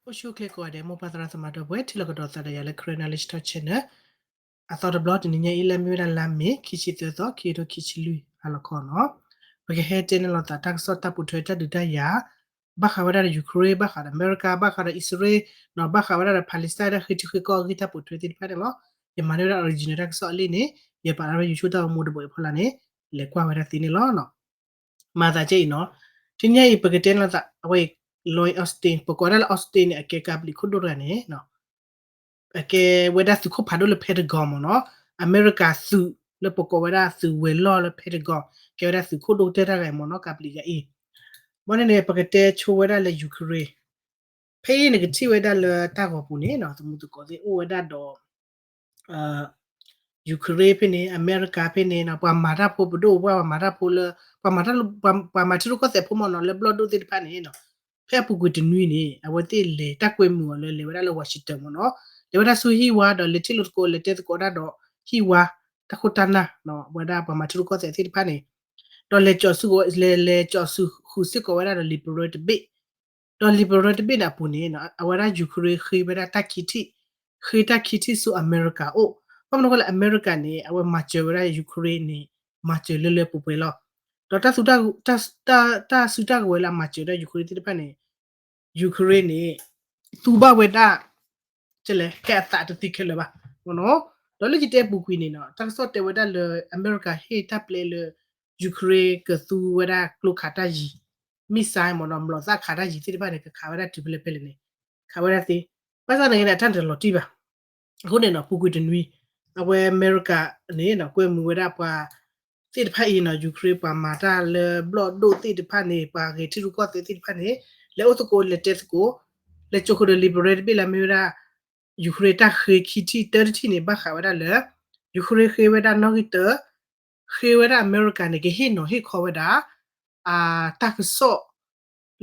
အိၣ်ဆူၣ်အိၣ်ချ့ကိးဂၤဒဲး မိၢ်ပၢ်သရၣ်သမါဒီပုၢ်ဝဲၢ် ထံၣ်လိာ်ကဒီးသးဒီးယၤလၢ Karen Knowledge Talk Channel အသီတဘျီ တနံၤညါအံၤ လၢမ့ၢ်ဝဲဒၣ်လါမ့ၤ ခံဆံသၢသီ ခံကထိခံဆံလွံၢ် ဟါလီၤခီနီၤ. ပကဟဲတဲန့ၢ်လိာ်သးတၢ်ကစီၣ်တၢ်ပိာ်ထွဲတၢ်ဒုးတၢ်ယၤ ဘၣ်ဃးဝဲဒၣ်ဒီး Ukraine ဘၣ်ဃးဒီးအမဲရကၤ ဘၣ်ဃးဒီးအံၣ်စရ့လး ဒီးဘၣ်ဃးဝဲဒၣ်ဒီး Palestine တၢ်ဃ့ထုဃ့ကီၢ်အဂ့ၢ်တၢ်ပိာ်ထွဲသ့ၣ်တဖၣ်န့ၣ်လီၤ. ယမၤန့ၢ်ဝဲဒၣ် original တၢ်ကစီၣ်အလံာ်န့ၣ် ယပာ်လီၤဝဲ YouTube တၢ်အိၣ်မူတဘိအံၤဖီလာ်န့ၣ် လဲၤကွၢ်ဝဲဒၣ်သ့န့ၣ်လီၤ. မၤသးကဲအံၤနီၤ, တနံၤညါအံၤ ပကတဲန့ၢ်လိာ်သး အဝဲအံၤ Lloyd Austin ပကိးဝဲဒၣ်လၢ Austin န့ၣ် အကဲကပလံးခိၣ်ဒိၣ်တဂၤန့ၣ် အကဲဝဲဒၣ်သုးခိၣ်ဖးဒိၣ်လၢ Pentagon မ့ၢ်နီၤ, အမဲရကၤသုးလၢပကိးဝဲဒၣ်သုးဝဲၤလီၢ်လၢ Pentagon ကဲဝဲဒၣ်သုးခိၣ်ဒိၣ်ကတၢၢ်တဂၤအံၤမ့ၢ်နီၤ ကပလံးတဂၤအံၤ. ဘၣ်န့ၣ်န့ၣ် ပကတဲဆိဝဲဒၣ်လၢ Ukraine ဖဲအံၤန့ၣ် ကထံၣ်ဝဲဒၣ်လၢတၢ်ဂီၤပူၤန့ၣ်နီၤ သမူသကိးသ့ၣ်အိၣ်ဝဲဒၣ်ဒီး Ukraine ဖဲန့ၣ် အမဲရကၤဖဲန့ၣ်နီၤ ပှၤမၤတၢ်ဖိပဒိၣ်ပှၢ် ပှၤမၤတၢ်ဖိလၢ ပှၤမၤတၢ် ပှၤမၤထံရူၢ်ကီၢ်သဲးဖိမ့ၢ်နီၤ လၢဘျီၣ်ဒိၣ်သ့ၣ်တဖၣ်န့ၣ်နီၤ ဖဲအပူၤကွံာ်တနွံန့ၣ် အဝဲသ့ၣ်လဲၤတၢ်ကွဲမုာ်အီၤလၢ လဲၤဝဲဒၣ်လၢ Washington မ့ၢ်နီၤ လဲၤဝဲဒၣ်ဆူဟံၣ်ဝါဒီးလဲၤထံၣ်လိာ်သကိး လဲၤတဲသကိးတၢ်ဒီးဟံၣ်ဝါ တၢ်ခိၣ်တၢ်နၢ် ဝဲဒၣ်ပှၤမၤထံရူၢ်ကီၢ်သဲးသ့ၣ်တဖၣ်န့ၣ် ဒီးလဲၤကၠီၤဆူ လဲၤ လဲၤကၠီၤဆူဃုာ်စ့ၢ်ကီးဝဲဒၣ်ဒီး liberal တဘ့ၣ် ဒီး liberal တဘ့ၣ်န့ၣ်အပူၤန့ၣ် အဝဲဒၣ် Ukraine ဃ့ဝဲဒၣ်တၢ်ခံထံၣ် ဃ့တၢ်ခံထံၣ်ဆူအမဲရကၤအိၣ် ဘၣ်မနုၤအဃိလဲၣ် အမဲရကၤန့ၣ် အဝဲမၤစၢၤဝဲဒၣ် Ukraine န့ၣ် မၤစၢၤလၢလၢပှဲၤပှဲၤလီၤ. ဒီးတၢ်စုတၢ်ကဝဲၤလၢအမၤစၢၤဝဲဒၣ် Ukraine သ့ၣ်တဖၣ်န့ၣ် Ukraine န့ၣ် သူဘၣ်ဝဲဒၣ် ကလဲၤ ဖဲအသးတသ့ခဲလၢာ်ဘၣ် မ့ၢ်နီၤ ဒီးလၢယတဲပူၤကွံာ်န့ၣ်နီၤ တၢ်ကစီၣ်တဲဝဲဒၣ်လၢ အမဲရကၤဟ့ၣ်တၢ်ပျဲလၢ Ukraine ကသူဝဲဒၣ်ကျိခးတၢ်ယံၤ missile မ့ၢ်နီၤ မျိာ်သၣ်ခးတၢ်ယံၤသ့ၣ်တဖၣ်န့ၣ် ကခးဝဲဒၣ်တုၤဖဲလဲၣ်ဖဲလဲၣ်န့ၣ် ခးဝဲဒၣ်သ့ ဘၣ်ဆၣ်သနာ်က့န့ၣ် အတၢ်န့ၣ်တလီၤတံၢ်ဘၣ်. အဃိန့ၣ်နီၤ ပူၤကွံာ်တနွံ အဝဲအမဲရကၤန့ၣ်နီၤ ကွဲမုာ်ဝဲဒၣ်ပှၤ သ့ၣ်တဖၣ်အံၤနီၤ Ukraine ပှၤမၤတၢ်လၢဘျီၣ်ဒိၣ်သ့ၣ်တဖၣ်န့ၣ် ပှၤဂဲၤထံရူၢ်ကီၢ်သဲးသ့ၣ်တဖၣ်န့ၣ် လဲၤအိၣ်သကိး လဲၤတဲသကိး လဲၤကၠိဃုာ်ဒီး liberal တဘ့ၣ်လၢမ့ၢ်ဝဲဒၣ် Ukraine တၢ်ဃ့ခံထံၣ်တၢတထံၣ်န့ၣ် ဘၣ်ဃးဝဲဒၣ်လၢ Ukraine ဃ့ဝဲဒၣ်နီၣ်ဂံၢ်တၢ ဃ့ဝဲဒၣ်အမဲရကၤန့ၣ် ကဟ့ၣ်နီၤဟ့ၣ်ခီဝဲဒၣ် အတၢ်ကစီၣ်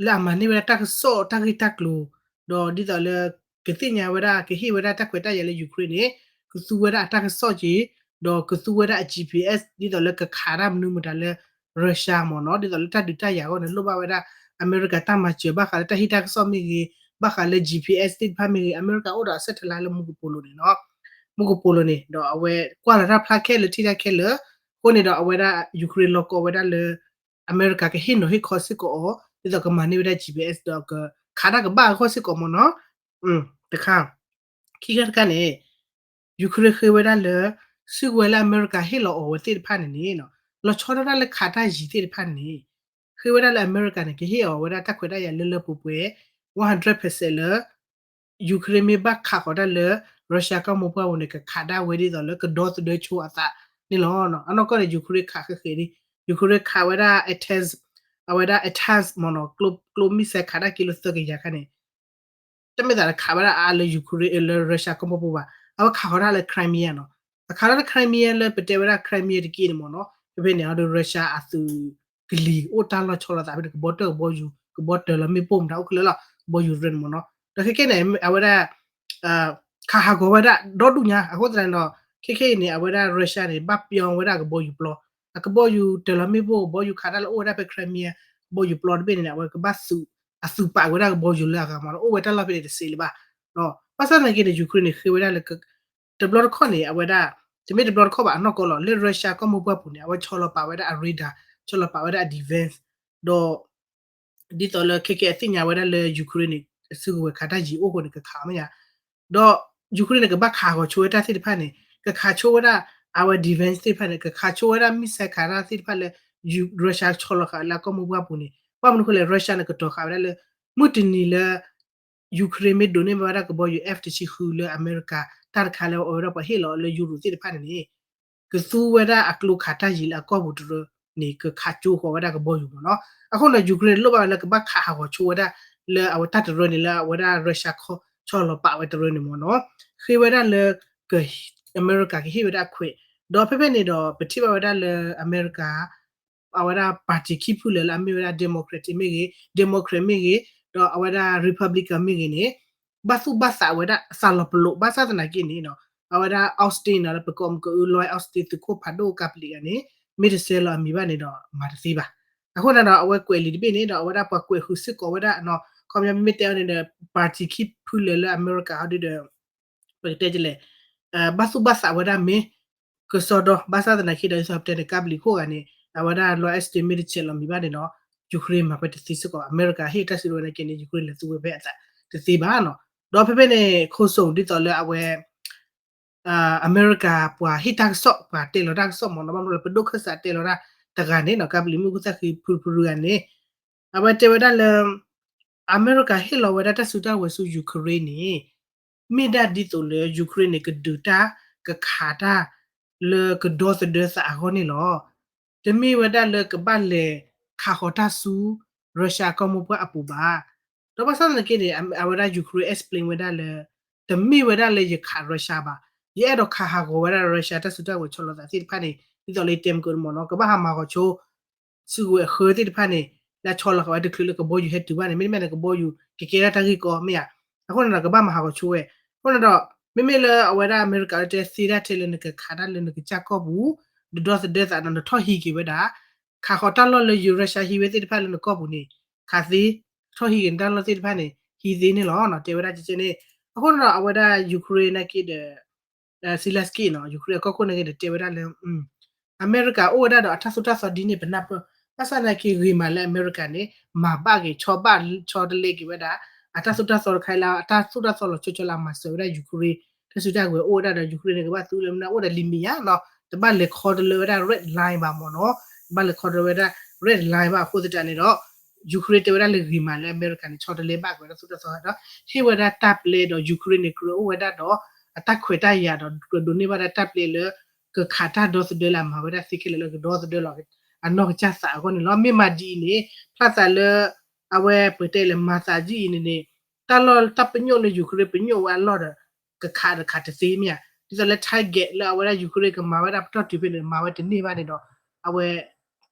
လၢအမၤန့ၢ်ဝဲဒၣ်တၢ်ကစီၣ်တၢ်ဂ့ၢ်တၢ်ကျိၤ ဒီးဒ်သိးလၢ ကသ့ၣ်ညါဝဲဒၣ် ကဟ့ၣ်ဝဲဒၣ်တၢ်ခွဲးတၢ်ယာ်လၢ Ukraine န့ၣ် ကသူဝဲဒၣ်အတၢ်ကစီၣ်က့ၤ ဒီးကသူဝဲဒၣ်အ GPS ဒ်သိးလၢကခးတၢ်မနုၤမတၤလၢ Russia မ့ၢ်နီၤ ဒ်သိးလၢတၢ်ဒုးတၢ်ယၤအဂီၢ်န့ၣ် လိၣ်ဘၣ်ဝဲဒၣ် အမဲရကၤတၢ်မၤစၢၤ ဘၣ်ဃးလၢတၢ်ဟ့ၣ်တၢ်ကစီၣ်မ့ၢ်ဂ့ၤ ဘၣ်ဃးလၢ GPS သ့ၣ်တဖၣ်မ့ၢ်ဂ့ၤ အမဲရကၤအိၣ်ဒီးအဆၢထၢၣ်လၢ မူကပိာ်လိၤန့ၣ်နီၤ မူကပိာ်လိၤန့ၣ် ဒီးအဝဲကွၢ်လီၤတၢ်ဖျါခဲလၢာ်ထံၣ်တၢ်ခဲလၢာ် အဃိန့ၣ်ဒီးအဝဲဒၣ် Ukraine လီၤကီဝဲဒၣ်လၢ အမဲရကၤကဟ့ၣ်နီၤဟ့ၣ်ခီစ့ၢ်ကီးအီၤ ဒ်သိးကမၤန့ၢ်ဝဲဒၣ် GPS ဒီးကခးတၢ်ကဘၣ်အဂီၢ်စ့ၢ်ကီးမ့ၢ်နီၤ တခါ ခံခါတခါန့ၣ် Ukraine ဃ့ဝဲဒၣ်လၢ စုကဝဲၤလၢအမဲရကၤဟ့ၣ်လီၤအီၤဝဲသ့ၣ်တဖၣ်န့ၣ်န့ၣ် လီၤဆီဒၣ်တၢ်လၢခးတၢ်ယံၤသ့ၣ်တဖၣ်န့ၣ် ဃ့ဝဲဒၣ်လၢအမဲရကၤန့ၣ် ကဟ့ၣ်အီၤဝဲဒၣ်တၢ်ခွဲးတၢ်ယာ်လၢလၢပှဲၤပှဲၤ one hundred percent လၢ Ukraine မ့ၢ်ဘၣ်ခးဃီၤတၢ်လၢ Russia ကီၢ်မိၢ်ပှၢ်ပူၤန့ၣ် ကခးဒၣ်ဝဲဒ်သိးလၢကဒီသဒၢဆိအသးန့ၣ်လီၤ. အနီၢ်ကီၢ်န့ၣ် Ukraine ခးဃဲးဃဲးဒံး Ukraine ခးဝဲဒၣ် အဝဲဒၣ် အတၢ် မ့ၢ်နီၤ ကျိ missile ခးတၢ်က့ၤလၢသၢကယၤခါန့ၣ် တမ့ၢ်သးလၢခးဝဲဒၣ်အါလၢ Ukraine လၢ Russia ကီၢ်မိၢ်ပှၢ်ဘၣ် အဝဲခးဃီၤတၢ်လၢ Crimea နီၤ အခးလၢ Crimea လၢပတဲဝဲဒၣ် Crimea တက့ၢ်န့ၣ်မ့ၢ်နီၤ ဖဲဖဲန့ၣ်အဒိ Russia အသုးကလံၤအိၣ်တၢ်လီၢ်ဆီလီၤသးဖဲန့ၣ် ကဘီတၢၢ်ကဘီယူၤ ကဘီတၢၢ်လီၤမ့ၣ်ပိၢ်မတၤအိၣ်ခဲလၢာ်လီၤ ကဘီယူၤရၢန့ၣ်မ့ၢ်နီၤ ဒီးခဲခဲန့ၣ် အဝဲဒၣ် ခးဟးဂီၤဝဲဒၣ်ဒီဒူၣ်ညါ အဃိသတးန့ၣ်ဒီး ခဲခဲအံၤန့ၣ် အဝဲဒၣ် Russia န့ၣ် ဘၣ်ပျီဝဲဒၣ်ကဘီယူၤပျီ အကဘီယူၤတၢၢ်လီၤမ့ၣ်ပိၢ် ကဘီယူၤခးတၢ်လၢအိၣ်ဝဲဒၣ်ဖဲ Crimea ကဘီယူၤပျီတဘ့ၣ်န့ၣ် အဝဲကဘၣ်သုး အသုးပာ်ဝဲဒၣ်ကဘီယူၤလၢအဂၤမ့ၢ်နီၤ အိၣ်ဝဲတၢ်လီၢ်ဖဲန့ၣ်တစဲးလၢၤဘၣ် ဘၣ်ဆၣ်သနာ်က့န့ၣ် Ukraine န့ၣ် ဃ့ဝဲဒၣ်လၢ တဘျီတခီၣ်န့ၣ် အဝဲဒၣ် တမ့ၢ်တဘျီတခီၣ်ဘၣ် အနီၢ်ကီၢ်လီၤ လၢ Russia ကီၢ်မိၢ်ပှၢ်ပူၤန့ၣ် အဝဲဆီလီၤပာ်ဝဲဒၣ်အ radar ဆီလီၤပာ်ဝဲဒၣ်အ defense ဒီး ဒ်သိးလၢခဲကဲအသ့ၣ်ညါဝဲဒၣ်လၢ Ukraine န့ၣ် အစုကဝဲၤခးတၢ်ယံၤအိၣ်ဃိန့ၣ် ကခးမ့ၢ်ညါ ဒီး Ukraine န့ၣ် ကဘၣ်ခးဂီၤဆိဝဲတၢ်သ့ၣ်တဖၣ်န့ၣ် ကခးဆိဝဲဒၣ် အဝဲ defense သ့ၣ်တဖၣ်န့ၣ် ကခးဆိဝဲဒၣ် missile ခးတၢ်သ့ၣ်တဖၣ်လၢ Russia ဆီလီၤဃာ်လၢအကီၢ်မိၢ်ပှၢ်ပူၤန့ၣ် ဘၣ်မနုၤအဃိလဲၣ် Russia န့ၣ် ကတီၤဃာ်ဝဲဒၣ်လၢ မုၢ်တနံၤလၢ Ukraine မ့ၢ်ဒိးန့ၢ်ဘၣ်ဝဲဒၣ်ကဘီယူၤ F တဆံဃုလၢအမဲရကၤ တၢ်တခါလၢအဝဲဒၣ်ပှၤဟ့ၣ်လီၤလၢ Europe သ့ၣ်တဖၣ်န့ၣ်န့ၣ် ကသူဝဲဒၣ်အကျိခးတၢ်ယံၤလၢအကီၢ်ပူၤတရၢန့ၣ် ကခးကၠိဃီၤဝဲဒၣ်ကဘီယူၤမ့ၢ်နီၤ. အဃိန့ၣ် Ukraine လိၣ်ဘၣ်ဝဲလၢကဘၣ်ခးဟးဂီၤဆိဝဲဒၣ်လၢအဝဲတၢ်တရၢန့ၣ်လၢအဝဲဒၣ် Russia ဆီလီၤပာ်ဝဲတရၢန့ၣ်မ့ၢ်နီၤ. ဃ့ဝဲဒၣ်လၢ အမဲရကၤကဟ့ၣ်ဝဲဒၣ်အခွဲး ဒီးဖဲဖဲန့ၣ်ဒီး ပထံၣ်ဘၣ်ဝဲဒၣ်လၢအမဲရကၤ အဝဲဒၣ် party ခံဖုလၢာ်လၢအမ့ၢ်ဝဲဒၣ် Democratic မ့ၢ်ဂ့ၤ Democrat မ့ၢ်ဂ့ၤ ဒီးအဝဲဒၣ် Republican မ့ၢ်ဂ့ၤန့ၣ် ဘၣ်သူၣ်ဘၣ်သးဝဲဒၣ်အသးလီၤပလိာ် ဘၣ်ဆၣ်သနာ်က့န့ၣ် အဝဲဒၣ် Austin န့ၣ် လၢပကိးမုၢ်ကအု Lloyd Austin သုးခိၣ်ဖးဒိၣ်ကပလံးဂၤန့ၣ် မ့ၢ်တဆဲးလီၤအမံၤဘၣ်န့ၣ်ဒီး မၤတသ့ဘၣ်. အဃိန့ၣ်ဒီး အဝဲကွဲးလံာ်တဘ့ၣ်န့ၣ်ဒီး အဝဲဒၣ်ပှၤကွဲးဃုာ်စ့ၢ်ကီးဝဲဒၣ်နီၤ ခီပညီမ့မ့ၢ်တဲအီၤန့ၣ်ဒီး party ခံဖုလၢာ်လၢအမဲရကၤဟီဒုဒီး ပကတဲလဲၣ် ဘၣ်သူၣ်ဘၣ်သးဝဲဒၣ်မ့ၢ် ကစီဒီ ဘၣ်ဆၣ်သနာ်က့ဒီး ဒ်သိးပတဲန့ၣ် ကါပလံၤခိၣ်ဂၤန့ၣ် အဝဲဒၣ်လီ estimate တဆဲးလီၤမံၤဘၣ်န့ၣ်နီၤ Ukraine မၤဖဲတသ့စ့ၢ်ကီး အမဲရကၤဟ့ၣ်တၢ်စုဒီးဝဲနာ်က့န့ၣ် Ukraine လဲၤသူဝဲဖဲအသးတသ့ဘၣ်နီၤ ဒီးဖဲဖဲန့ၣ် ခိၣ်စိဒ်သိးလၢအဝဲ အမဲရကၤပှၤဟ့ၣ်တၢ်ကစီၣ် ပှၤတဲလီၤတၢ်ကစီၣ်မ့ၢ်နီၤ ဘၣ်မနုၤလၢပဒိၣ်ခၢၣ်စးတဲလီၤတၢ်တဂၤန့ၣ်နီၤ ကါပလံၤမုၢ်ခိၣ်သၣ်ဃံဖုဖုဂၤန့ၣ် အဝဲတဲဝဲဒၣ်လၢ အမဲရကၤဟ့ၣ်လီၤဝဲဒၣ်တၢ်စုတၢ်ဝဲၤဆူ Ukraine န့ၣ် မ့ၢ်ဒၣ်ဒ်သိးလၢ Ukraine န့ၣ် ကဒုးတၢ် ကခးတၢ် လၢကဒီသဒၢသးအဂီၢ်န့ၣ်လီၤ. တမ့ၢ်ဝဲဒၣ်လၢကဘၣ်လဲၤခးဃီၤတၢ်ဆူ Russia ကီၢ်မိၢ်ပှၢ်အပူၤဘၣ်. ဒီးဘၣ်ဆၣ်သနာ်က့န့ၣ် အဝဲဒၣ် Ukraine explain ဝဲဒၣ်လၢ တမ့ၢ်ဝဲဒၣ်လၢယခး Russia ဘၣ်. ယအဲၣ်ဒိးခးဟးဂီၤဝဲဒၣ် Russia တၢ်စုတၢ်ဝဲၤဆီလီၤသးသ့ၣ်တဖၣ်န့ၣ် ဒ်သိးလၢယတဲမုၢ်ကမ့ၢ်နီၤ ကဘၣ်ဟးမၤဂီၤဆိ စုကဝဲၤအဃၢသ့ၣ်တဖၣ်န့ၣ် လၢဆီလီၤဃာ်ဝဲတချုးလၢကဘီယူၤဟဲတုၤဘၣ်န့ၣ် မ့တမ့ၢ်န့ၣ်ကဘီယူၤ ကကဲဒၣ်တၢ်ဂ့ၢ်ကီမ့ၢ်ဧါ. အဃိန့ၣ်ဒီး ကဘၣ်မၤဟးဂီၤဆိဝဲ. အဃိန့ၣ်ဒီး မ့မ့ၢ်လၢအဝဲဒၣ်အမဲရကၤလၢတဲသ့ဒၣ်ထဲလၢနကခးတၢ်လၢနကစၢ်ကီၢ်ပူၤ ဒီဒီသဒၢသးဒီး နထီၣ်ဟံးက့ၤဝဲဒၣ် ခးဃီၤတၢ်လီၢ်လၢ Russia ဟံးဝဲသ့ၣ်တဖၣ်လၢနကီၢ်ပူၤန့ၣ် ခးသ့, ထီၣ်ဟံးက့ၤနတၢ်လီၢ်သ့ၣ်တဖၣ်န့ၣ် ဟံးသ့န့ၣ်လီၤ. တဲဝဲဒၣ်ကကဲန့ၣ် အဃိန့ၣ်ဒီး အဝဲဒၣ် Ukraine နာ်က့ဒီး Zelensky နီၤ Ukraine အကီၢ်ခိၣ်နာ်က့ဒီး တဲဝဲဒၣ်လၢ အမဲရကၤအိၣ်ဝဲဒၣ်ဒီးအတၢ်သိၣ်တၢ်သီဒ်န့ၣ် ပနၢ်ပၢၢ်, ဘၣ်ဆၣ်သနာ်က့ဂ့ၤမးလၢအမဲရကၤန့ၣ် မၤဘၣ်က့ၤ ဆီဘၣ်ဆီတလဲက့ၤဝဲဒၣ် အတၢ်သိၣ်တၢ်သီတခါအံၤလၢ အတၢ်သိၣ်တၢ်သီလီၤဆီဆီလၢအမၤစၢၤဝဲဒၣ် Ukraine တၢ်စုတၢ်ဝဲၤအိၣ်ဝဲဒၣ်ဒီး Ukraine န့ၣ် ကဘၣ်သူလၢမနုၤအိၣ်ဒီးလံာ်မံၤယါနီၤ တဘၣ်လဲၤခီတလၢဝဲဒၣ် red line ဘၣ်မ့ၢ်နီၤ, တဘၣ်လဲၤခီတလၢဝဲဒၣ် red line ဘၣ်အဃိသတးန့ၣ်ဒီး Ukraine တဲဝဲဒၣ်လၢဂ့ၤမးလၢအမဲရကၤန့ၣ် ဆီတလဲဘၣ်က့ၤဝဲဒၣ်သိၣ်တၢ်သီဒီး ဟ့ၣ်ဝဲဒၣ်တၢ်ပျဲဒီး Ukraine န့ၣ် ကြၢးအိၣ်ဝဲဒၣ်ဒီး အတၢ်ခွဲးတၢ်ယာ်ဒီး ကြၢးဒိးန့ၢ်ဘၣ်ဒၣ်တၢ်ပျဲလၢ ကခးတၢ်ဒီသဒၢလၢအမၤဝဲဒၣ်သ့ခဲလၢာ်လၢကဒီသဒၢလီၤ အနီၢ်ကစၢ်သးအဂီၢ်န့ၣ်လီၤ. မ့ၢ်မၤဒ်အံၤန့ၣ် ဖျါသးလၢ အဝဲပတဲလၢ မၤသးဒ်အံၤန့ၣ်န့ၣ် တၢ်လီၢ်တၢ်ပညိၣ်လၢ Ukraine ပညိၣ်ဝဲအလီၢ်ဒီး ကခးတခးတသ့မ့ၢ်ဧါ. ဒ်သိးလၢ target လၢအဝဲဒၣ် Ukraine ကမၤဝဲဒၣ်ပတီၢ်တုၤဖဲန့ၣ် မၤဝဲတန့ၢ်ဘၣ်န့ၣ်ဒီး အဝဲ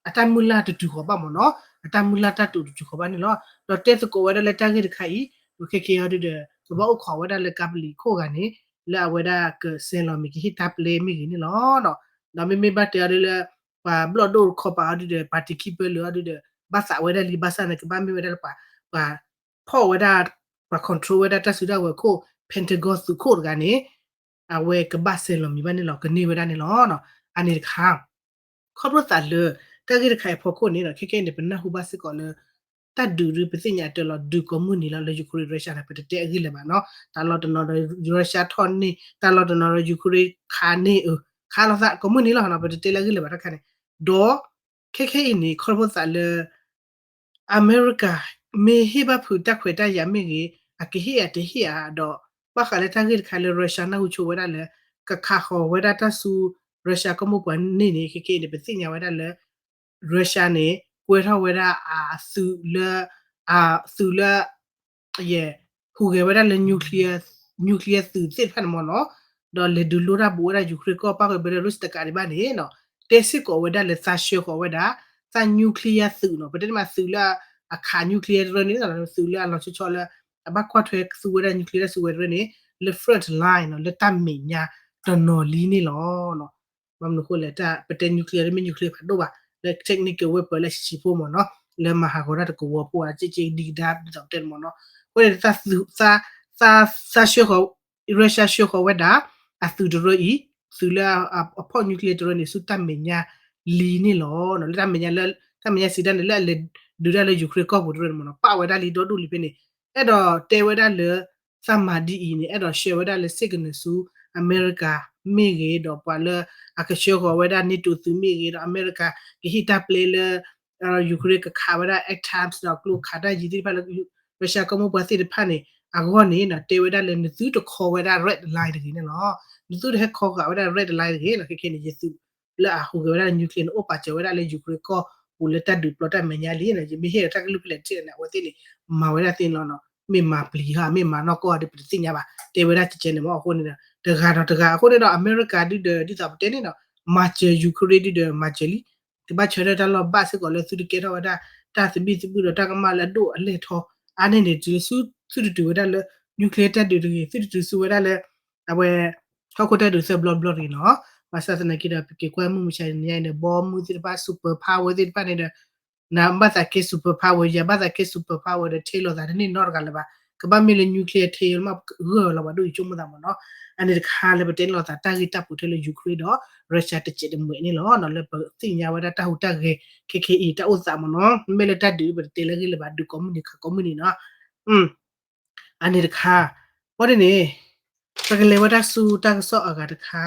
အတၢ်မုၢ်လၢ်တတုၤဃီၤဘၣ်မ့ၢ်နီၤ, အတၢ်မုၢ်လၢ်တၢ်တိာ်တတုၤဃီၤဘၣ်န့ၣ်လီၤ. ဒီးတဲသကိးဝဲဒၣ်လၢတၢ်ဂ့ၢ်တခါအံၤ ဒီးခဲကဲအီၤဒုဒီး ကဘၣ်အိၣ်ခိးဝဲဒၣ်လၢကါပလံၤခိၣ်ဂၤန့ၣ် လၢအဝဲဒၣ်ကစဲးလီၤမ့ၢ်ကဟ့ၣ်တၢ်ပျဲမ့ၢ်ဂ့ၤန့ၣ်လီၤ. ဒီးမ့မ့ၢ်ဘၣ်တဲအီၤဒုလၢ ပှၤဘျီၣ်ဒိၣ်တခီပၤအီၤဒုဒီး ပှၤတံၤခံပၢလၢအီၤဒုဒီး ဘၣ်သးဝဲဒၣ်လံ ဘၣ်ဆၣ်န့ၣ် ကဘၣ်မ့ၢ်ဝဲဒၣ်လၢပှၤ ပှၤ ဖီၣ်ဝဲဒၣ် ပှၤ control ဝဲဒၣ်တၢ်စုတၢ်ဝဲၤခိၣ် Pentagon သုးခိၣ်တဂၤန့ၣ် အဝဲကဘၣ်စဲးလီၤမံၤဘၣ်န့ၣ်လီၤ ကန့ၢ်ဝဲဒၣ်န့ၣ်လီၤ. အန့ၣ်တခါ ခီဖျိသးလၢ တၢ်ဂ့ၢ်တခါအံၤအဖီခိၣ်န့ၣ်ဒီး ခဲကဲအံၤန့ၣ် ပနၢ်ဟူဘၣ်စ့ၢ်ကီးလၢ တၢ်ဒုးဒုးပသ့ၣ်ညါတၢ်လီၤဒုးကိးမုၢ်နံၤလီၤလၢ Ukraine Russia န့ၣ် ပတတဲအဂ့ၢ်လၢၤဘၣ်နီၤ, တၢ်လီၢ်တနီၤဒီး Russia ထီၣ်န့ၢ် တၢ်လီၢ်တနီၤဒီး Ukraine ခးန့ၢ် ခးလိာ်သးကိးမုၢ်နံၤလီၤနီၤ ပတတဲလၢအဂ့ၢ်လၢၤဘၣ်တခါန့ၣ်, ဒီး ခဲခဲအံၤန့ၣ် ခီဖျိသးလၢ အမဲရကၤ မ့ၢ်ဟ့ၣ်ဘၣ်ဖုးတၢ်ခွဲးတၢ်ယာ်မ့ၢ်ဂ့ၤ အကဟ့ၣ်အတဟ့ၣ်ဧါဒီး ဘၣ်ဃးလၢတၢ်ဂ့ၢ်တခါလၢ Russia နၢ်ဟူဆိဝဲဒၣ်လၢ ကခးဃီၤဝဲဒၣ်တၢ်ဆူ Russia ကီၢ်မိၢ်ပှၢ်န့ၣ်န့ၣ် ခဲခဲအံၤန့ၣ် ပသ့ၣ်ညါဝဲဒၣ်လၢ Russia န့ၣ် ကွဲထီၣ်ဝဲဒၣ်အသုးလၢ အသုးလၢ ယဲ ဟူးဂဲၤဝဲဒၣ်လၢ nuclear သုးသ့ၣ်တဖၣ်န့ၣ်မ့ၢ်နီၤ, ဒီးလဲၤဒုးလိတၢ်ဘူးဝဲဒၣ် Ukraine ကီၢ်ပၣ်ဃုာ် Belarus တကးဒံးဘၣ်န့ၣ်နီၤ, တဲစ့ၢ်ကီးဝဲဒၣ်လၢသးဆှၢဃီၤဝဲဒၣ် သး nuclear သုးနီၤ, ပတဲန့ၣ်မးသုးလၢအခး nuclear တရၢန့ၣ် သုးလၢအလီၤဆီဆီလၢ အဘၣ်ကွၢ်ထွဲသူဝဲဒၣ် nuclear တၢ်စုဝဲၤတရၢန့ၣ် လၢ front line နီၤ, လၢတၢ်မဲာ်ညါတနီၤလံန့ၣ်လီၤ. ဘၣ်မနုၤအဃိလဲၣ် ပတဲ nuclear တမ့ၢ် nuclear ဖးဒိၣ်ဘၣ်, လၢ technical weapon လၢဆံးဆံးဖိမ့ၢ်နီၤ, လၢမၤဟးဂီၤတၢ်တကဝီၤဖိအစ့ၢ်ကီးဒံကဒါဒ်သိးပတဲန့ၣ်မ့ၢ်နီၤ, အဃိန့ၣ် သး သးဆှၢဃီၤ Russia ဆှၢဃီၤဝဲဒၣ် အသုးတရၢအံၤ သုးလၢအဖီၣ် nuclear တရၢန့ၣ် ဆူတၢ်မဲာ်ညါလံန့ၣ်လီၤ. လၢတၢ်မဲာ်ညါလၢ တၢ်မဲာ်ညါစံးတၢ်န့ၣ် လၢအလဲၤဒုးတၢ်လၢ Ukraine ကီၢ်ပူၤတရၢန့ၣ်မ့ၢ်နီၤ, ပာ်ဝဲဒၣ်လံဒီဒူၣ်လံဖဲန့ၣ်, အဲၣ်ဒိးတဲဝဲဒၣ်လၢ သးမၤဒ်အံၤန့ၣ် အဲၣ်ဒိးဆှၢဝဲဒၣ်လၢ signal ဆူအမဲရကၤမ့ၢ်ဂ့ၤ ဒီးပှၤလၢအကဆှၢဃီၤဝဲဒၣ် NATO သုးမ့ၢ်ဂ့ၤ ဒီးအမဲရကၤကဟ့ၣ်တၢ်ပျဲလၢ Ukraine ကခးဝဲဒၣ် attack ဒီးကျိခးတၢ်ယံၤသ့ၣ်တဖၣ်လၢ Russia ကီၢ်မိၢ်ပှၢ်သ့ၣ်တဖၣ်န့ၣ် အဂီၢ်န့ၣ် တဲဝဲဒၣ်လၢနသုတခီဝဲဒၣ် red line တဂ့ၤန့ၣ်လီၤ. နသုတဟဲခီဃာ်ဝဲဒၣ် red line တဂ့ၤနီၤ, ခဲခဲန့ၣ် ယသုးလၢအဟူးဂဲၤဝဲဒၣ်လၢ nuclear န့ၣ် အိၣ်ပာ်စၢၤဝဲဒၣ်လၢ Ukraine ကီၢ်ပူၤလၢတၢ်ဒုးပျီတၢ်မဲာ်ညါလံနီၤ, ယမ့ၢ်ဟ့ၣ်ဒီးတၢ်ကလုၢ်ဖဲလဲၣ်ထံၣ်န့ၣ် အဝဲသ့ၣ်န့ၣ် မၤဝဲဒၣ်သ့န့ၣ်လီၤနီၤ, မ့ၢ်မၤပျံၤဧါ မ့ၢ်မၤနီၢ်ကီၢ်ဧါဒီး ပတသ့ၣ်ညါဘၣ်, တဲဝဲဒၣ်ကကဲန့ၣ်မ့ၢ်အဃိန့ၣ်ဒီး တဂၤဒီးတဂၤအဃိန့ၣ်ဒီး အမဲရကၤဒုဒီး ဒ်သိးပတဲန့ၣ်ဒီး မၤစၢၤ Ukraine ဒုဒီးမၤစၢၤလံ, ကဘၣ်ဆၢထၢၣ်တၢ်လီၢ်ဘၣ်စ့ၢ်ကီးလၢသုတကဲထီၣ်ဝဲဒၣ် တၢ်သဘံၣ်သဘုၣ်ဒီးတၢ်ကမၣ်လၢအဒိၣ်အလဲၢ်ထီ, အါန့ၢ်န့ၣ် တုၤလၢသုတတုၤဝဲဒၣ်လၢ nuclear တၢ်ဒုးတဂ့ၤ, သုတတုၤဆူဝဲဒၣ်လၢ အဝဲ ဟီၣ်ခိၣ်တၢ်ဒုးသၢဘျီဘျီတဂ့ၤနီၤ, ဘၣ်ဆၣ်သနာ်က့ဒီး ပက့ၤကွၢ်မုၢ်မဆါတနံၤညါအံၤန့ၣ် ဘီမုၢ်သ့ၣ်တဖၣ် super power သ့ၣ်တဖၣ်န့ၣ်ဒီး နဘၣ်သးကဲ super power ယၤဘၣ်သးကဲ super power ဒီးထဲလိာ်သးတန့ၢ်နီတဂၤလၢၤဘၣ်. ကဘၣ်မ့ၢ်လၢ nuclear ထဲယိမး ဂၢၢ်လီၤဘၣ်ဒိၣ်ယဆိကမိၣ်သးမ့ၢ်နီၤ. အန့ၣ်တခါလၢပတဲန့ၢ်လိာ်သးတၢ်ဂ့ၢ်တၢ်ပူၤထဲလၢ Ukraine ဒီး Russia တစဲးတမှဲၤန့ၣ်လီၤ. လၢပသ့ၣ်ညါဝဲဒၣ်တၢ်ဟူးတၢ်ဂဲၤ ခဲခဲအံၤ တၢ်အိၣ်သးမ့ၢ်နီၤ. မ့မ့ၢ်လၢတၢ်ဒုး ပတတဲလၢအဂ့ၢ်လၢၤဘၣ် ဒုးကိးမုၢ်နံၤခးကိးမုၢ်နံၤနီၤ. အန့ၣ်တခါ, ဘၣ်ဒ်န့ၣ် ပကလဲၤဝဲဒၣ်ဆူတၢ်ကစီၣ်အဂၤတခါ,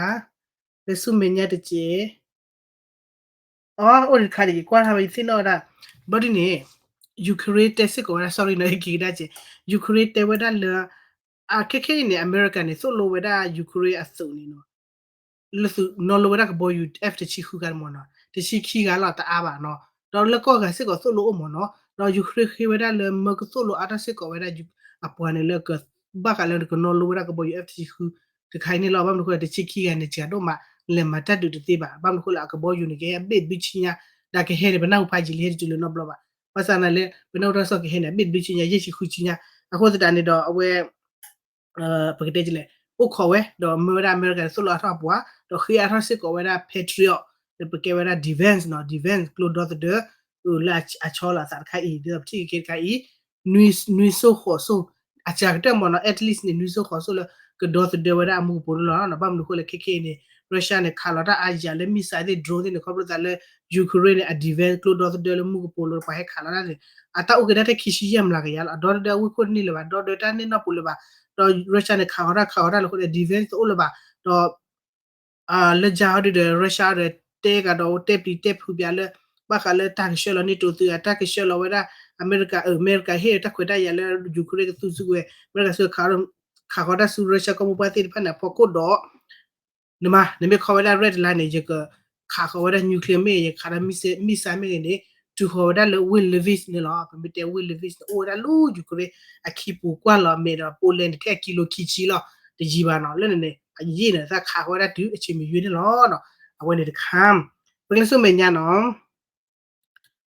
လၢဆူမဲာ်ညါတစဲး, အအိၣ်ဒံးတခါန့ၣ် ယကွၢ်ထီၣ်ဝဲယသ့ၣ်နီၣ်ဝဲဒၣ်, ဘၣ်ဒ်န့ၣ် Ukraine တဲစ့ၢ်ကီးဝဲဒၣ် sorry နီၤ က့ၤကဒါစဲး, Ukraine တဲဝဲဒၣ်လၢ အခဲခဲအံၤန့ၣ် အမဲရကၤန့ၣ် သိၣ်လိဝဲဒၣ် Ukraine အသုးန့ၣ်နီၤ လၢသုးနီၤလိဝဲဒၣ်ကဘီယူၤ F တဆံဃုဂၤမ့ၢ်နီၤ, တဆံခံဂၤလီၤ တအါဘၣ်နီၤ, ဒီးလၢကီၢ်ဂၤစ့ၢ်ကီးသိၣ်လိအိၣ်မ့ၢ်နီၤ, ဒီး Ukraine ဃ့ဝဲဒၣ်လၢမၢကသိၣ်လိအါထီၣ်စ့ၢ်ကီးဝဲဒၣ် အပှၤန့ၣ်လၢက ဘၣ်ဃးလၢကနီၤလိဝဲဒၣ်ကဘီယူၤ F တဆံဃု တခါအံၤန့ၣ်လီၤ. ဘၣ်မနုၤဃိလဲၣ် တဆံခံဂၤန့ၣ် စှၤဒိၣ်မး လဲၤမၤတၢ်ဒုးတသ့ဘၣ်. ဘၣ်မနုၤဃိလဲၣ် အကဘီယူၤန့ၣ် ကဟဲအဘ့ၣ်ဘုဆံညါ, ဒီးကဟဲန့ၣ် ပနၢ်ဟူဖးယံာ်လံ ဟဲတတုၤလၢနီတဘျီဘၣ်. ဘၣ်ဆၣ်သနာ်လၢ ပနၢ်ဟူတၢ်ကစီၣ်ကဟဲန့ၣ် အဘ့ၣ်ဘုဆံညါ ယဲၢ်ဆံဃုဆံညါ, အဃိသတးန့ၣ်ဒီး အဝဲ ပကတဲလဲၣ် အိၣ်ခိးဝဲ ဒီးမၢဝဲဒၣ်အမဲရကၤန့ၣ် သိၣ်လိအါထီၣ်အပှၤ, ဒီးဃ့အါထီၣ်စ့ၢ်ကီးဝဲဒၣ် Patriot လၢပကဲဝဲဒၣ် defense နီၤ, defense ကျိဒီသဒၢ လၢအဆီလီၤအသးတခါအံၤ ဒ်သိးပထံၣ်က့ၤတခါအံၤ နွံစိၢ်ဃိးစိၢ် အစှၤကတၢၢ်မ့ၢ်နီၤ, at least န့ၣ် နွံစိၢ်ဃိးစိၢ်လၢကဒီသဒၢဝဲဒၣ်အမူကပိာ်န့ၣ်လီၤ. ဘၣ်မနုၤဃိလဲၣ် ခဲခဲအံၤန့ၣ် Russia န့ၣ် ခးလီၤတၢ်အါယၤလၢ missile သ့ၣ် drone သ့ၣ်န့ၣ် ခီဖျိသးလၢ Ukraine န့ၣ် အ defense ကျိဒီသဒၢလၢမူကပိာ်လီၤ ပှၤဟဲခးလီၤတၢ်န့ၣ် အတၢ်အိၣ်က့ၤဒၣ်ထဲခံဆံယဲၢ်မျးကယၤလီၤ. အဒီသဒၢအဝ့ၢ်ခိၣ်တန့ၢ်လၢၤဘၣ်, ဒီသဒၢတၢ်န့ၢ်နီၢ်ပူၤလၢၤဘၣ်, ဒီး Russia န့ၣ် ခးဃီၤတၢ်ခးဃီၤတၢ်လၢအဃိန့ၣ် defense တအိၣ်လၢၤဘၣ်, ဒီး လၢယါဟီဒုဒီး Russia ဒီး တဲကဒီး တဲပျံၤတဲဖုးပၠးလၢ ဘၣ်ဃးလၢတၢ်ကဆှၢလီၤ NATO သုး တၢ်ကဆှၢလီၤဝဲဒၣ် အမဲရကၤ အမဲရကၤဟ့ၣ်တၢ်ခွဲးတၢ်ယာ်လၢ Ukraine ကသူစုကဝဲၤ အမဲရကၤဆှၢ ခးဃီၤတၢ်ဆူ Russia ကီၢ်မိၢ်ပှၢ်သ့ၣ်တဖၣ်န့ၣ် အဖီခိၣ်ဒီး နမ့ၢ်ခီဝဲဒၣ် red line န့ၣ် ယကခးဃီၤဝဲဒၣ် nuclear မ့ၢ်ဂ့ၤ ယကခးဒီး missile မ့ၢ်ဂ့ၤန့ၣ် တုၤဃီၤဝဲဒၣ်လၢ Wind Levy န့ၣ်လီၤ. ပမ့ၢ်တဲ Wind Levy န့ၣ် အိၣ်ဝဲဒၣ်လၢ Ukraine အခံပူၤကွၢ်လီၤမဲာ်ဒီး Poland န့ၣ် ထဲအကံလိခံဆံလီၤ တယံာ်ဘၣ်နီၤ လၢန့ၣ်န့ၣ် အယံာ်န့ၣ် သးခးဃီၤဝဲဒၣ်တုၤအဆံးမ့ၢ်ယွ့န့ၣ်လီၤ. အဝဲန့ၣ်တခါ ပကလဲၤဆူမဲာ်ညါနီၤ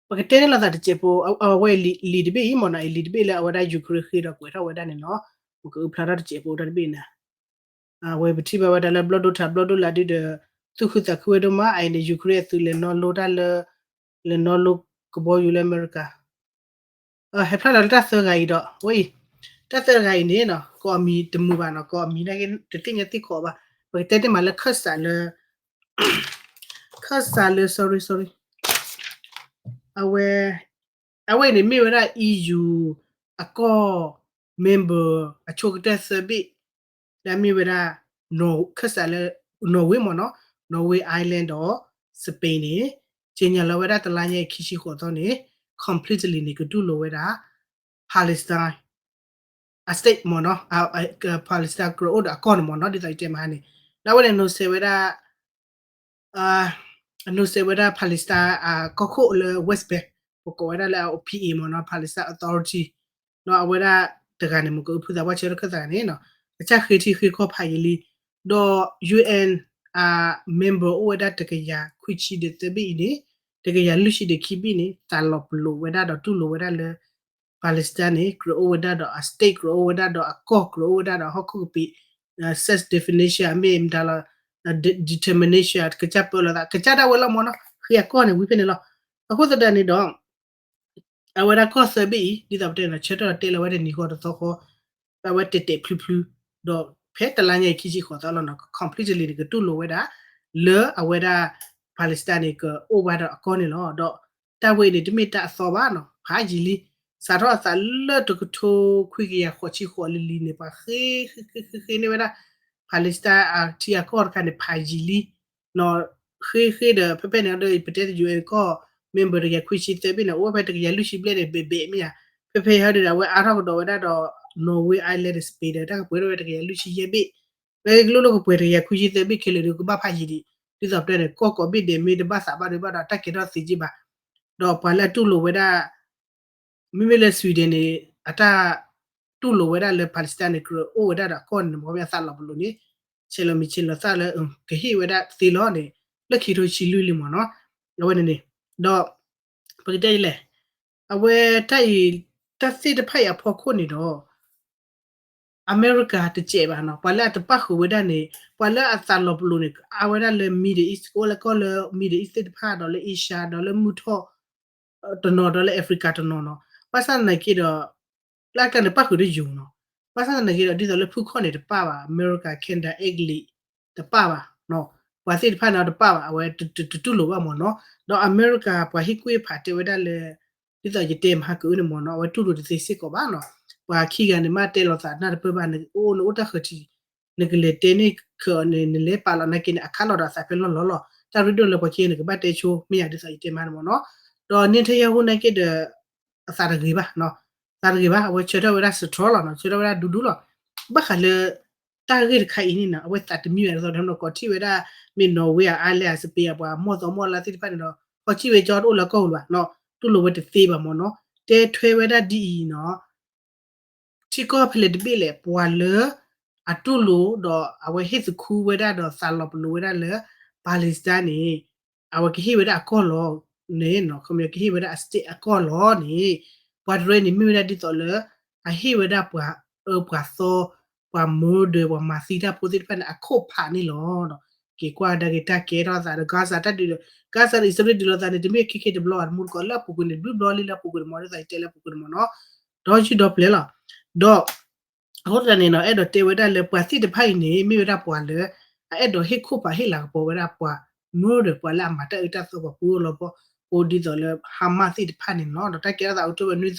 ပကတဲန့ၢ်လိာ်သးတစဲးဖိ အဝဲလံာ်တဘ့ၣ်အံၤမ့ၢ်နီၤ အံၤလံာ်တဘ့ၣ်လၢအဝဲဒၣ် Ukraine ဃ့ဒီးကွဲးထီၣ်ဝဲဒၣ်န့ၣ်လီၤ. ပကအုဖျါထီၣ်တစဲးဖိတၢ်တဘ့ၣ်န့ၣ် အဝဲပထံၣ်ဘၣ်ဝဲဒၣ်လၢဘျီၣ်ဒိထးဘျီၣ်ဒိလာ်ဒုဒီး သူၣ်ခုသးခုဝဲဒိၣ်မး အအံၤန့ၣ် Ukraine အသုးလဲၤနီၣ်လိတၢ်လၢ လဲၤနီၣ်လိကဘီယူၤလၢအမဲရကၤ ဟဲဖျါလီၤလၢတၢ်သၢဂၤအံၤဒီး ဝဲအံၤ တၢ်သၢဂၤအံၤန့ၣ်နီၤ ကိးအမံၤတမုာ်ဘၣ်နီၤ ကိးအမံၤနာ်က့ တသ့ၣ်ညါသ့ၣ်ခိးဘၣ် ပကတဲတ့ၢ်မးလၢ ခၢၣ်စးလၢ ခၢၣ်စးလၢ sorry sorry အဝဲ အဝဲအံၤန့ၣ်မ့ၢ်ဝဲဒၣ် EU အကီၢ် member အဆိကတၢၢ်သၢဘ့ၣ် လၢအမ့ၢ်ဝဲဒၣ် ခၢၣ်စးလၢ Norway မ့ၢ်နီၤ Norway, Ireland ဒီး Spain န့ၣ် က့ညါလီၤဝဲဒၣ်တလါညါအံၤခံဆံဃိးသီန့ၣ် completely န့ၣ် ကတူၢ်လိာ်ဝဲဒၣ် Palestine အ state မ့ၢ်နီၤ Palestine ကြၢးအိၣ်ဒီးအကီၢ်န့ၣ်မ့ၢ်နီၤ ဒ်သိးယတဲမဟါန့ၣ် ဒီးအဝဲန့ၣ် နိးစဲးဝဲဒၣ် အနိးစဲးဝဲဒၣ် Palestine အကီၢ်ခိၣ်လၢ West Bank ပကိးဝဲဒၣ်လၢ P A မ့ၢ်နီၤ Palestine Authority နီၤ အဝဲဒၣ်တဂၤန့ၣ် မ့ၢ်ကအုဖုသးပှၢ်ဆၢထၢၣ်ခၢၣ်သးန့ၣ်နီၤ ကစၢ်ဃ့ထံဃ့ကီၢ်ဖးယံာ်လံ ဒီး UN အ member အိၣ်ဝဲဒၣ်တကယၤခွံဆံဒီးသၢဘ့ၣ်အံၤန့ၣ် တကယၤလွံၢ်ဆံဒီးခံဘ့ၣ်န့ၣ် သးလီၤပလိာ်ဝဲဒၣ်ဒီးတူၢ်လိာ်ဝဲဒၣ်လၢ Palestine န့ၣ် ကြၢးအိၣ်ဝဲဒၣ်ဒီးအ state ကြၢးအိၣ်ဝဲဒၣ်ဒီးအကီၢ် ကြၢးအိၣ်ဝဲဒၣ်ဒီးဟီၣ်ခိၣ်ကပံာ် self definition အမ့ၢ်မတၤလီၤ determination ကစၢ်ပၢလီၤသး ကစၢ်ဒၣ်ဝဲလီၤမ့ၢ်နီၤ ဃ့အကီၢ်န့ၣ်ဝံၤဖဲန့ၣ်လီၤ. အဃိသတးန့ၣ်ဒီး အဝဲဒၣ်ကီၢ်သၢဘ့ၣ်အံၤ ဒ်သိးပတဲန့ၣ် ဆၢထၢၣ်တဲလီၤဝဲတနံၤဃီတသီဃီ အဝဲတဲာ်တဲာ်ဖျုဖျု ဒီးဖဲတလါညါအံၤခံဆံဃိးသီလီၤနီၤ completely န့ၣ် ကတူၢ်လိာ်ဝဲဒၣ် လၢအဝဲဒၣ် Palestine န့ၣ် ကအိၣ်ဘၣ်ဒီးအကီၢ်န့ၣ်လီၤ. ဒီးတၢ်ဝဲအံၤန့ၣ် တမ့ၢ်တၢ်အသီဘၣ်နီၤ ဖးယံာ်လံ စးထီၣ်အသးလၢတကထိခွံကယၤဃိးဆံဃိးလံလံန့ၣ် ပှၤဃ့ဃ့ဃ့ဃ့န့ၢ်ဝဲဒၣ် Palestine အထံအကီၢ်တခါန့ၣ် ဖးယံာ်လံ နီၤ ဃ့ဃ့ဒီး ဖဲဖဲန့ၣ်ဒီး ပတဲတ UN ကီၢ် member တကယၤခွံဆံသၢဘ့ၣ်န့ၣ် အိၣ်ဝဲဖဲတကယၤလွံၢ်ဆံဘျဲၣ်န့ၣ် ဘဲးဘဲးမ့ၢ်ဧါ ဖဲဖဲဟဲဒုးဒီး အဝဲအါထီၣ်ကဒီးဝဲဒၣ်ဒီး Norway, Ireland, Spain ဒီး တၢ်ကပှဲၤထီၣ်ဝဲတကယၤလွံၢ်ဆံယဲၢ်ဘ့ၣ် ဝဲကလိၣ်လိၣ်ကပှဲၤတကယၤခွံဆံသၢဘ့ၣ်ခဲလၢာ်ဒီး ကဘၣ်ဖးယံာ်ဒံး ဒ်သိးပတဲန့ၣ် ကီၢ်ကိးဘ့ၣ်ဒဲးမ့ၢ်တဘၣ်သးဘၣ်ဒုးဘၣ်ဒီး တၢ်ကဲထီၣ်သ့က့ဘၣ် ဒီးပှၤလၢအတူၢ်လိာ်ဝဲဒၣ် မ့မ့ၢ်လၢ Sweden န့ၣ် အတၢ်တူၢ်လိာ်ဝဲဒၣ်လၢ Palestine န့ၣ် ကြၢးအိၣ်ဝဲဒၣ်ဒီးအကီၢ်န့ၣ် မ့ၢ်ဝဲအသးလီၤပလိာ်န့ၣ် ဆဲးလီၤမံၤဆဲးလီၤသၣ်လၢ ကဟ့ၣ်ဝဲဒၣ်သ့လီၤန့ၣ် လၢခံထိဆံလွံၢ်လံမ့ၢ်နီၤ အဝဲန့ၣ်န့ၣ် ဒီး ပကတဲလဲၣ် အဝဲတၢ်အံၤ တၢ်သ့ၣ်တဖၣ်အံၤအဖီခိၣ်န့ၣ်ဒီး အမဲရကၤတစဲးဘၣ်နီၤ ပှၤလၢအတပၣ်ဃုာ်ဝဲဒၣ်န့ၣ် ပှၤလၢအသးလီၤပလိာ်န့ၣ် အါဝဲဒၣ်လၢ Middle East ကအိၣ်လၢကီၢ်လၢ Middle East သ့ၣ်တဖၣ်ဒီးလၢ Asia ဒီးလၢမုၢ်ထီၣ် တနီၤဒီးလၢ Africa တနီၤနီၤ, ဘၣ်ဆၣ်သနာ်က့ဒီး လၢအကျါန့ၣ်ပၣ်ဃုာ်တယိာ်နီၤ, ဘၣ်ဆၣ်သနာ်က့ဒီး ဒ်သိးလၢဖုခီၣ်န့ၣ်တပၣ်ဘၣ်, အမဲရကၤ Canada အ့ကလံး တပၣ်ဘၣ်, ပှၤသ့ၣ်တဖၣ်န့ၣ်တပၣ်ဘၣ်, အဝဲတတူၢ်လိာ်ဘၣ်မ့ၢ်နီၤ, ဒီးအမဲရကၤပှၤဟ့ၣ်ကူၣ်ဟ့ၣ်ဖးတဲဝဲဒၣ်လၢ ဒ်သိးယတဲမဟါကအုန့ၣ်မ့ၢ်နီၤ, အဝဲတူၢ်လိာ်တသ့စ့ၢ်ကီးဘၣ်နီၤ, ပှၤခံဂၤန့ၣ်မ့ၢ်တဲလိာ်သးနၢ်တပၢၢ်ဘၣ်, နအိၣ်နအိၣ်တၢ်ဃၢၤထံး, နကလဲၤတဲန့ၢ်ခၢးအီၤန့ၣ် နလဲၤပာ်လီၤနာ်က့န့ၣ် အခးလီၤဒီးအသးဖဲလီၢ်လီၢ်လီၤ, တၢ်ရ့ဒိၣ်လၢပှၤခံဂၤန့ၣ် ကဘၣ်တဲဆိ မ့ၢ်ယၤဒ်သိးယတဲမဟါန့ၣ်မ့ၢ်နီၤ, ဒီး Netanyahu နာ်က့ဒီး အသးတဂ့ၤဘၣ်, သးတဂ့ၤဘၣ်, အဝဲဆၢထၢၣ်ဝဲဒၣ် strong လီၤနီၤ, ဆၢထၢၣ်ဝဲဒၣ်ဒူဒူလီၤ, ဘၣ်ဃးလၢ တၢ်ဂ့ၢ်တခါအံၤန့ၣ်နီၤ, အဝဲသးတမံဘၣ်ဒ်သိးဒီး ကိးထံၣ်ဝဲဒၣ် မ့ၢ် Norway အ Ireland အ Spain အပှၤမီၢ်သီမီၢ်လါသ့ၣ်တဖၣ်န့ၣ်ဒီး ကိးထံၣ်ဝဲကၠီတအိၣ်လၢကီၢ်ပူၤဘၣ်နီၤ, တူၢ်လိာ်ဝဲတသ့ဘၣ်မ့ၢ်နီၤ, တဲထွဲဝဲဒၣ်ဒ်အံၤနီၤ ထံကီၢ်ဖဲလဲၣ်တဘ့ၣ်လဲၣ် ပှၤလၢ အတူၢ်လိာ်ဒီးအဝဲဟ့ၣ်သခူဝဲဒၣ်ဒီးသးလီၤပလိာ်ဝဲဒၣ်လၢ Palestine န့ၣ် အဝဲကဟ့ၣ်ဝဲဒၣ်အကီၢ်လီၤန့ၣ်နီၤ, ခီပညီကဟ့ၣ်ဝဲဒၣ်အ state အကီၢ်လီၤန့ၣ် ပှၤတရၢန့ၣ်မ့ၢ်ဝဲဒၣ်ဒ်သိးလၢ အဟ့ၣ်ဝဲဒၣ်ပှၤအၢပှၤသီ ပှၤ murder ပှၤမၤသံတၢ်ဖိသ့ၣ်တဖၣ်န့ၣ် အခိၣ်ဖးန့ၣ်လီၤ. က့ၤကွၢ်ကဒါက့ၤတၢ်ကဲထီၣ်သးဒီး Gaza တၢ်ဒုးဒီး Gaza ဒီးအံၣ်စရ့လးဒုးလိာ်သးန့ၣ် တမ့ၢ်ခဲခဲတဘျီဘၣ်, တမူတကိးလၢအပူၤကွံာ်န့ၣ် ဘျုးဘျီလံလၢအပူၤကွံာ်န့ၣ်မ့ၢ် ဒ်သိးယတဲလၢအပူၤကွံာ်န့ၣ်မ့ၢ်နီၤ, ဒီးယုၢ်ဒီပျဲၢ်လီၤ. ဒီး အဃိသတးန့ၣ်နီၤ အဲၣ်ဒိးတဲဝဲဒၣ်လၢပှၤသ့ၣ်တဖၣ်အံၤန့ၣ် မ့ၢ်ဝဲဒၣ်ပှၤလၢ အအဲၣ်ဒိးဟ့ၣ်ခိၣ်ဖးဟ့ၣ်လၤကပီၤဝဲဒၣ်ပှၤ murder ပှၤလၢအမၤတၢ်အၢတၢ်သီပှၤပူအလီၤပီၢ် အိၣ်ဒ်သိးလၢ Hamas သ့ၣ်တဖၣ်န့ၣ်လီၤ. ဒီးတၢ်ကဲထီၣ်သး October နွံသီ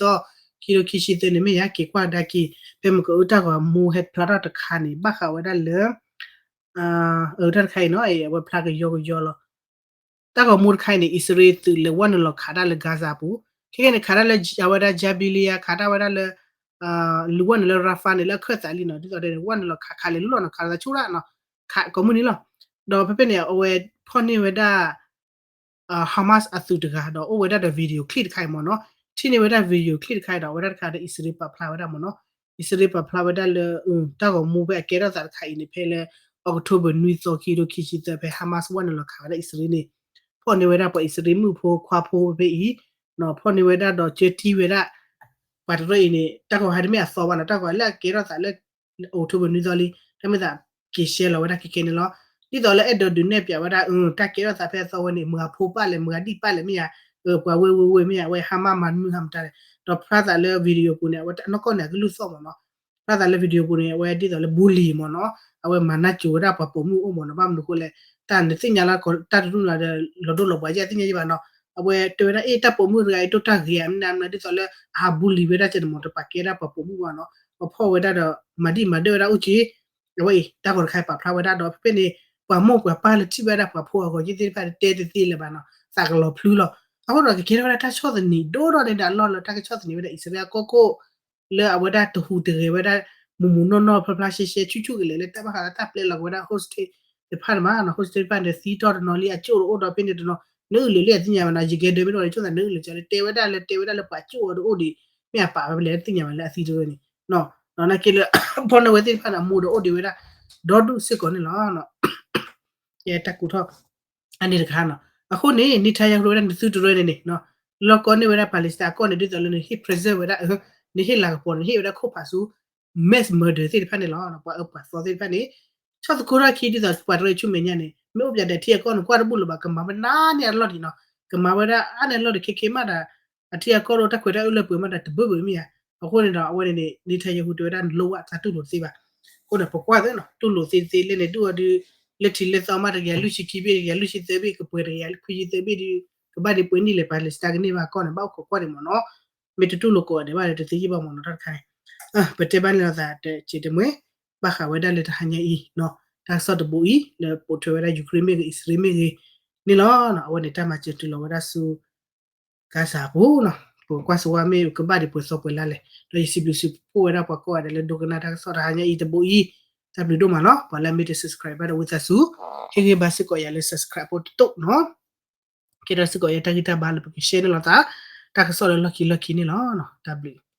ခံကထိခံဆံသၢန့ၣ် မ့ၢ်ယၤက့ၤကွၢ်ကဒါက့ၤ ဖဲမ့ၢ်ကအၢတၢ်ဂီၤမူဟဲဖျါထီၣ်တခါန့ၣ် ဘၣ်ဃးဝဲဒၣ်လၢ အၢတၢ်တခါအံၤနီၤ အဝဲဖျါကယီကယီလီၤ. တၢ်ဂီၤမူတခါအံၤန့ၣ် အံၣ်စရ့လးသုးလဲၤဝဲနုာ်လီၤခးတၢ်လၢ Gaza ပူၤ, ခဲကနံၣ်န့ၣ် ခးတၢ်လၢအဝဲဒၣ် Jabalia ခးတၢ်ဝဲဒၣ်လၢ လူၤဝဲနုာ်လၢ Rafah န့ၣ် လၢအခၢၣ်သးလံနီၤ, ဒ်သိးဒီး ဝဲနုာ်လီၤခးခးလဲၤလူလီၤနီၤ, ခးလီၤသးဆူၣ်ဒၣ်နီၤ, ခးကိးမုၢ်နံၤလီၤ. ဒီးဖဲဖဲန့ၣ် အဝဲဖီၣ်န့ၢ်ဝဲဒၣ် Hamas အသုးတဂၤ ဒီးအိၣ်ဝဲဒၣ်ဒီး video clip တခါအံၤမ့ၢ်နီၤ, ထံၣ်န့ၢ်ဝဲဒၣ် video clip တခါအံၤဒီး အဝဲဒၣ်တခါဒီး အံၣ်စရ့လးပာ်ဖျါဝဲဒၣ်မ့ၢ်နီၤ, အံၣ်စရ့လးပာ်ဖျါဝဲဒၣ်လၢ တၢ်ဂီၤမူဖဲအကဲထီၣ်သးတခါအံၤန့ၣ် ဖဲလၢ October နွံသီ ခံကထိခံဆံသၢ ဖဲ Hamas ဝဲနုာ်လီၤခးဝဲဒၣ်အံၣ်စရ့လးန့ၣ် ဖီၣ်န့ၢ်ဝဲဒၣ်ပှၤအံၣ်စရ့လးမုၣ်ဖိခွါဖိဖဲအံၤ ဖီၣ်န့ၢ်ဝဲဒၣ်ဒီးကၢတံၢ်ဝဲဒၣ် ပှၤတရၢအံၤန့ၣ် တၢ်ဂီၤဟါတမ့ၢ်အသီဘၣ်နီၤ, တၢ်ဂီၤလၢအကဲထီၣ်သးလၢ October နွံသီလံ, တၢ်မ့ၢ်သးက့ၤရှဲလီၤဝဲဒၣ်ခဲခဲန့ၣ်လီၤ. ဒ်သိးလၢအဲၣ်ဒိးဒုးနဲၣ်ပၠးဝဲဒၣ် တၢ်ကဲထီၣ်သးဖဲအသီဝဲန့ၣ် မတၤဖိပာ်လဲၣ် မတၤဒံၣ်ပာ်လဲၣ်မ့ၢ်ဧါ, ပှၤဝဲဝဲဝဲမ့ၢ်ဧါ, အဝဲ Hamas မၤမုာ်ဟးမတၤလဲၣ်, ဒီးဖျါသးလၢ video ပူၤန့ၣ် အဝဲနီၢ်ကီၢ်န့ၣ် အကလုၢ်သီၣ်မ့ၢ်နီၤ, ဖျါသးလၢ video ပူၤန့ၣ် အဝဲဒ်သိးလၢ bully မ့ၢ်နီၤ, အဝဲမၤနၢ်စိၤဝဲဒၣ်ပှၤပိာ်မုၣ်အိၣ်မ့ၢ်နီၤ, ဘၣ်မနုၤအဃိလဲၣ်, တၢ်နသ့ၣ်ညါလၢတၢ်တဒူၣ်နၤဒီး လီၤဒိၣ်လီၤပှီၤယဲၢ်သ့ၣ်ညါယံဘၣ်နီၤ, အဝဲတဲဝဲဒၣ် အ့ၣ် တၢ်ပိာ်မုၣ်တဂၤအံၤဒိၣ်တၢ်ဂ့ၤဧါ မနုၤမနုၤဒ်သိးလၢ အဟး bully ဝဲဒၣ်ကဲန့ၣ်မ့ၢ် တပာ်ကဲဒၣ်ပှၤပိာ်မုၣ်ဘၣ်နီၤ, ပဖီၣ်ဝဲဒၣ်ဒီး မၤဒံၣ်မၤဒၢၣ်ဝဲဒၣ်အိၣ်က့ၤ အဝဲအံၤ တၢ်ဂီၤတခါအံၤပာ်ဖျါဝဲဒၣ်ဒီး ဖဲဖဲန့ၣ် ပှၤမိၢ်ပှၤပၢ်လၢထံၣ်ဝဲဒၣ်ပှၤဖိအဂီၤ ယ့ၢ်သ့ၣ်တဖၣ်တဲတသ့လၢၤဘၣ်နီၤ, သးကလီၤဖျုလီၤ. အဃိဒီးကကဲထီၣ်ဝဲဒၣ်တၢ်ဆီၣ်သနံးဒိၣ်ထီၣ်န့ၣ်ဒီးအလီၢ်လၢတၢ်ကဆီၣ်သနံးဝဲဒၣ်အံၣ်စရ့လးကီၢ်ခိၣ် လၢအဝဲဒၣ်တဟူးတဂဲၤဝဲဒၣ် မူးမူးနီၢ်နီၢ်ဖျါဖျါရှဲရှဲဆူၣ်ဆူၣ်ကလဲာ်လၢတၢ်ဘၣ်ဃးလၢတၢ်ပျဲလီၤက့ၤဝဲဒၣ် hostage တဖၣ်န့ၣ်မးနီၤ, hostage တဖၣ်န့ၣ်သံထီၣ်တနီၤလံ အကၠိၣ်တအိၣ်ဒီးဖဲန့ၣ်တနီၤ နအုၣ်လၢာ်လံအသ့ၣ်ညါဘၣ်နီၤ, ယကဲဒၢမ့ၢ်တအိၣ်လၢကၠိၣ်သးနအုၣ်လၢာ်ကၠီလၢတဲဝဲဒၣ်လၢတဲဝဲဒၣ်လၢပှၤကၠိၣ်အီၤတအိၣ်ဒံး မ့ၢ်အပာ်ဝဲဖဲလဲၣ်တသ့ၣ်ညါဘၣ်လၢအသံတရၢန့ၣ် နာ်က့လၢ ဖီၣ်န့ၢ်ဝဲသ့ၣ်တဖၣ်န့ၣ် အမူဒီးအိၣ်ဒံးဝဲဒၣ် ဒီဒူၣ်စ့ၢ်ကီးန့ၣ်လီၤ. ယတၢ်ကူၣ်ထီၣ် အန့ၣ်တခါနီၤ, အဃိန့ၣ် Netanyahu ဝဲဒၣ်နသုတရၢန့ၣ်န့ၣ် လီၢ်ကီန့ၢ်ဝဲဒၣ် Palestine အကီၢ်န့ၣ် ဒ်သိးလၢနဟ့ၣ် present ဝဲဒၣ် နဟ့ၣ်လၤကပီၤန့ၣ် နဟ့ၣ်ဝဲဒၣ်ခိၣ်ဖးဆူ mass murder သ့ၣ်တဖၣ်န့ၣ်လီၤ. ပှၤအၢပှၤသီသ့ၣ်တဖၣ်န့ၣ် ဆီၣ်သကိးထီၣ်ခံ ဒ်သိးပှၤတရၢဆူမဲာ်ညါန့ၣ် မ့ၢ်အိၣ်ပၠးဒီးထံအကီၢ်န့ၣ် ကွၢ်တဘူၣ်လၢၤဘၣ် ကမၤဝဲဒၣ်န့ၢ်အလီၢ်ဒံးနီၤ, ကမၤဝဲဒၣ်အါန့ၢ်အလီၢ်ဒံးခဲခဲမးဒီး အထံအကီၢ်ဒီးတၢ်ခွဲးတၢ်အၢလၢပှဲၤမးဒီးတဘၢဘၢမ့ၢ်ဧါ. အဃိန့ၣ်ဒီး အဝဲန့ၣ်န့ၣ် Netanyahu တဲဝဲဒၣ်နလိၣ်ဝဲတၢ်တူၢ်လိာ်တသ့ဘၣ်. အဃိန့ၣ် ပကွၢ်သ့နီၤ တူၢ်လိာ်သ့တသ့လၢန့ၣ် ဒုးအီၤဒုး လၢထံးလၢသီမးတကယၤလွံၢ်ဆံခံဘ့ၣ် တကယၤလွံၢ်ဆံသၢဘ့ၣ် ကပှဲၤတကယၤခွံဆံသၢဘ့ၣ်ဒုး ကဘၣ်ဒံးပှဲၤနံၣ်လဲၣ် Palestine ကန့ၢ်ဘၣ်အကီၢ်န့ၣ် ဘၣ်အိၣ်ခိးကွၢ်န့ၣ်မ့ၢ်နီၤ. မ့ၢ်တတူၢ်လိာ်ကိးဂၤဒဲးဘၣ်ဒီး တသ့ယံၣ်ဘၣ်မ့ၢ်နီၤ တၢ်တခါန့ၣ် ပတဲဘၣ်န့ၣ်လီၤသးတစဲးတမှဲၤ ဘၣ်ဃးဝဲဒၣ်လၢတဟါညါအံၤနီၤ တၢ်ကစီၣ်တဘိအံၤ လၢပိာ်ထွဲဝဲဒၣ် Ukraine မ့ၢ်ဂ့ၤ အံၣ်စရ့လးမ့ၢ်ဂ့ၤန့ၣ်လီၤ. အဝဲန့ၣ်တၢ်မၤစၢၤတုၤလီၤဝဲဒၣ်ဆူ Gaza အပူၤနီၤ ပကွၢ်စဝါမ့ၢ်ကဘၣ်ဒံးပှဲၤသီပှဲၤလါလဲၣ် ဒီးယစံးဘျုးစံးဖှိၣ်ဝဲဒၣ်ပှၤကိးဂၤဒဲးလၢဒိကနၣ်တၢ်ကစီၣ်တဟါညါအံၤတဘိအံၤ တၢ်ဘျုးဒိၣ်မးလီၤ. ပှၤလၢအမ့ၢ်တ subscribe ဘၣ်ဒီးဝံသးစူၤ ဟ့ၣ်ဂံၢ်ဘါစ့ၢ်ကီးယၤလၢ subscribe ဖိတတိၢ်နီၤ ကဲထီၣ်စ့ၢ်ကီးယၤတၢ်ဂံၢ်တၢ်ဘါလၢပက share န့ၣ်လီၤသး တၢ်ကစီၣ်လၢလီၢ်ခံလီၢ်ခံန့ၣ်လီၤ. တၢ်ဘျုး